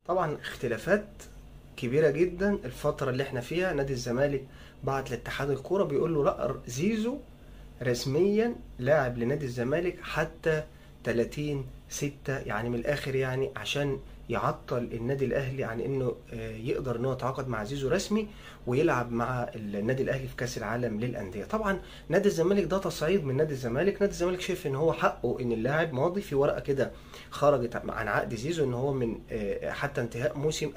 طبعا اختلافات كبيرة جدا الفترة اللي احنا فيها. نادي الزمالك بعت لاتحاد الكورة بيقول له لا، زيزو رسميا لاعب لنادي الزمالك حتى 30/6، يعني من الاخر يعني عشان يعطل النادي الاهلي عن انه يقدر ان هو يتعاقد مع زيزو رسمي ويلعب مع النادي الاهلي في كاس العالم للاندية. طبعا نادي الزمالك ده تصعيد من نادي الزمالك. نادي الزمالك شايف ان هو حقه ان اللاعب ماضي في ورقة كده خرجت عن عقد زيزو ان هو من حتى انتهاء موسم 2024-2025.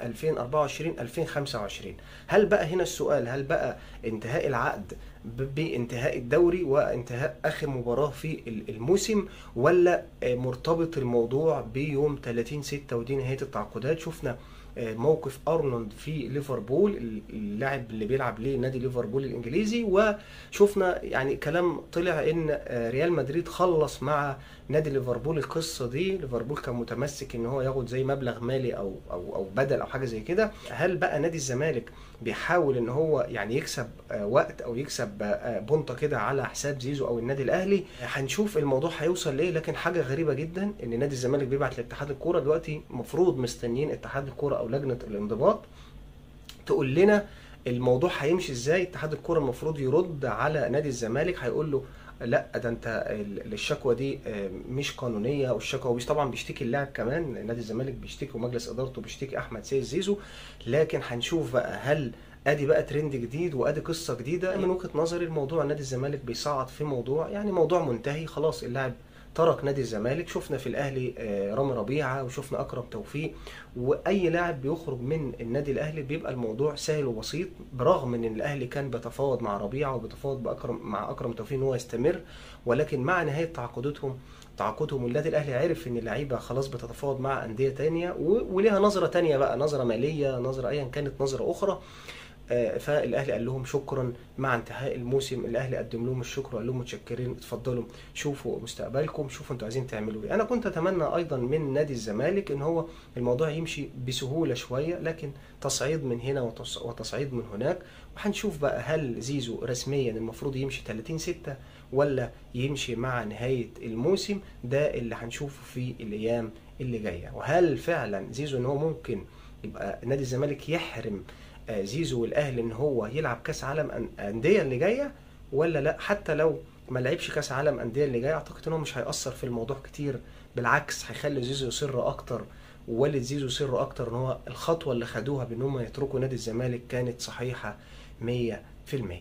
هل بقى هنا السؤال، هل بقى انتهاء العقد بانتهاء الدوري وانتهاء اخر مباراة في الموسم، ولا مرتبط الموضوع بيوم 30/6 ودي نهاية التعاقدات؟ شفنا موقف ارنولد في ليفربول، اللاعب اللي بيلعب لنادي ليفربول الانجليزي، وشفنا يعني كلام طلع ان ريال مدريد خلص مع نادي ليفربول القصة دي. ليفربول كان متمسك ان هو ياخد زي مبلغ مالي او او او بدل او حاجة زي كده. هل بقى نادي الزمالك بيحاول ان هو يعني يكسب وقت او يكسب بونطه كده على حساب زيزو او النادي الاهلي؟ هنشوف الموضوع هيوصل ليه. لكن حاجة غريبة جدا ان نادي الزمالك بيبعت لاتحاد الكورة دلوقتي، المفروض مستنيين اتحاد الكورة او لجنة الانضباط تقول لنا الموضوع هيمشي ازاي. اتحاد الكورة المفروض يرد على نادي الزمالك، هيقول له لا ده انت الشكوى دي مش قانونية، والشكوى طبعا بيشتكي اللاعب كمان، نادي الزمالك بيشتكي ومجلس ادارته بيشتكي احمد سيد زيزو. لكن هنشوف بقى هل ادي بقى ترند جديد وادي قصة جديدة. من وجهه نظري الموضوع نادي الزمالك بيصعد في موضوع، يعني موضوع منتهي خلاص، اللاعب ترك نادي الزمالك. شفنا في الاهلي رامي ربيعة وشفنا اكرم توفيق، واي لاعب بيخرج من النادي الاهلي بيبقى الموضوع سهل وبسيط، برغم ان الاهلي كان بيتفاوض مع ربيعة وبيتفاوض مع اكرم توفيق ان هو يستمر، ولكن مع نهاية تعاقدهم النادي الاهلي عرف ان اللعيبة خلاص بتتفاوض مع اندية ثانية وليها نظره ثانية بقى، نظره ماليه، نظره ايا كانت، نظره اخرى. فالاهلي قال لهم شكرا مع انتهاء الموسم، الاهلي قدم لهم الشكر وقال لهم متشكرين، اتفضلوا شوفوا مستقبلكم، شوفوا انتوا عايزين تعملوا ايه. انا كنت اتمنى ايضا من نادي الزمالك ان هو الموضوع يمشي بسهولة شوية، لكن تصعيد من هنا وتصعيد من هناك. وهنشوف بقى هل زيزو رسميا المفروض يمشي 30/6 ولا يمشي مع نهاية الموسم. ده اللي هنشوفه في الايام اللي جاية. وهل فعلا زيزو ان هو ممكن يبقى نادي الزمالك يحرم زيزو والاهلي ان هو يلعب كاس عالم اندية اللي جاية ولا لا؟ حتى لو ما لعبش كاس عالم اندية اللي جاية اعتقد ان هو مش هيأثر في الموضوع كتير، بالعكس هيخلي زيزو يصر اكتر، ووالد زيزو يصر اكتر ان هو الخطوة اللي خدوها بان هم يتركوا نادي الزمالك كانت صحيحه 100%.